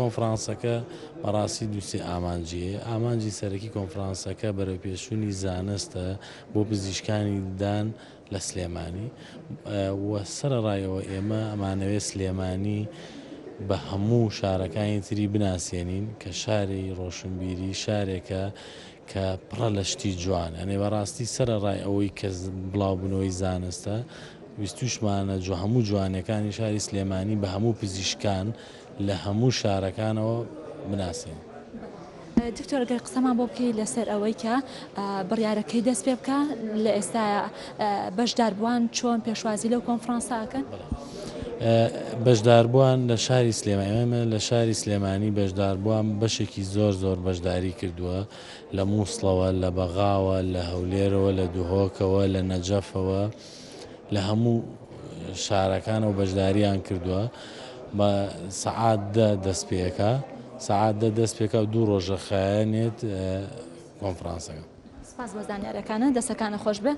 کۆنفرانسەکە بەڕاستی دووسێ ئامانجی هەیە. ئامانجی سەرەکی کۆنفرانسەکە بەرەوپێشچوونی زانستە بۆ پزیشکانی ددان لە سلێمانی و سەرەڕای ئەوە ئێمە ئەمانەوێت سلێمانی بە هەموو شارەکانی تری بناسێنین کە شاری ڕۆشنبیری شارێکە کە پڕە لە شتی جوان ئەنێ بەڕاستی سەرەڕای ئەوەی کە بڵاوبوونەوەی زانستە ویستوشمانە هەموو جوانیەکانی شاری سلێمانی بە هەموو پزیشکان لە هەموو شارەکانەوە بناسێنین. دکتۆر گەر قسەمان بۆ بکەی لەسەر ئەوەی کە بڕیارەکەی دەست پێ بکە لە ئێستا بەشداربووان چۆن پێشوازی لەو کۆنفرانسە ئەکەن؟ بەشداربووان لە شاری سلێمانی ئێمە لە شاری سلێمانی بەشداربووان بەشێکی زۆر زۆر بەشداری کردووە لە مووسڵەوە لە بەغاوە لە هەولێرەوە لە دهۆکەوە لە نەجەفەوە لە هەموو شارەکانەوە بەشداریان کردووە بە سەعات 10 دەست پێکا سەعات 10 دەست پێکا و دوو ڕۆژە خایەنێت کۆنفرانسەکە. سپاس بۆ زانیارەکانە دەسەکانە خۆش بێ.